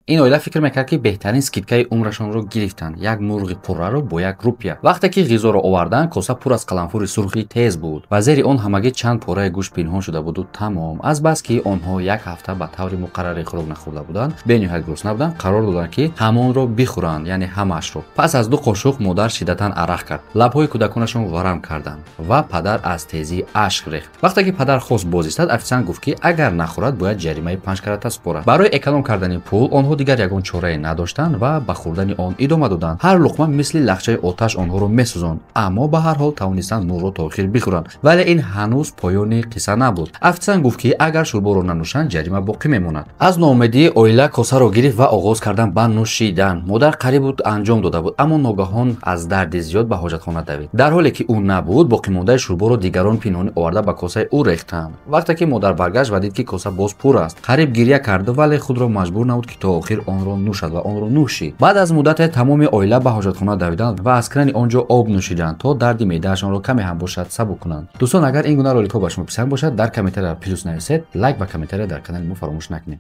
Ин оила фикр мекард, ки беҳтарин скидкаи умрашонро гирифтанд: як мурғи пурраро бо 1 рупия. Вақте ки ғизоро оварданд, коса пур аз қаламфури сурхи тез буд ва зери он ҳамагӣ чанд пораи гӯшт пинҳон шуда буду тамом. Азбаски онҳо як ҳафта ба таври муқаррарӣ хӯрок нахӯрда буданд, бениҳоят гурусна буданд, қарор доданд, ки ҳамонро бихӯранд, яъне ҳамаашро. Пас аз ду қошуқ модар шиддатан арақ кард, лабҳои кӯдаконашон варам карданд ва падар аз тезӣ ашк рехт. Вақте ки падар хост боз истад, офитсиант гуфт, ки агар нахӯрад, бояд ҷаримаи панҷкарата супорад. Барои эконом кардани пул онҳо дигар ягон чорае надоштанд ва ба хӯрдани он идома доданд. Ҳар луқма мисли лахчаи оташ онҳоро месӯзонд, аммо ба ҳар ҳол тавонистанд мурғро то охир бихӯранд. Вале ин ҳанӯз поёни қисса набуд. Офитсиант гуфт, ки агар шӯрборо нанӯшанд, ҷарима боқӣ мемонад. Аз ноумедӣ оила косаро гирифт ва оғоз карданд ба нӯшидан. Модар қариб буд анҷом дода буд, аммо ногаҳон аз дарди зиёд ба ҳоҷатхона давид. Дар ҳоле ки ӯ набуд, боқимондаи шӯрборо дигарон пинҳонӣ оварда ба косаи ӯ рехтанд. Вақте ки модар баргашт ва дид, ки коса боз пур аст, қариб гиря кард, вале худро маҷбур намуд, ки то охир онро нӯшад ва онро нӯшид. Баъд аз муддате тамоми оила ба ҳоҷатхона давиданд ва аз крани он ҷо об нӯшиданд, то дарди меъдаашонро каме ҳам бошад сабук кунанд. Дӯстон, агар ин гуна роликҳо ба шумо писанд бошад, дар комментария плюс нависед, лайк ва комментария дар канали мо фаромӯш накунед.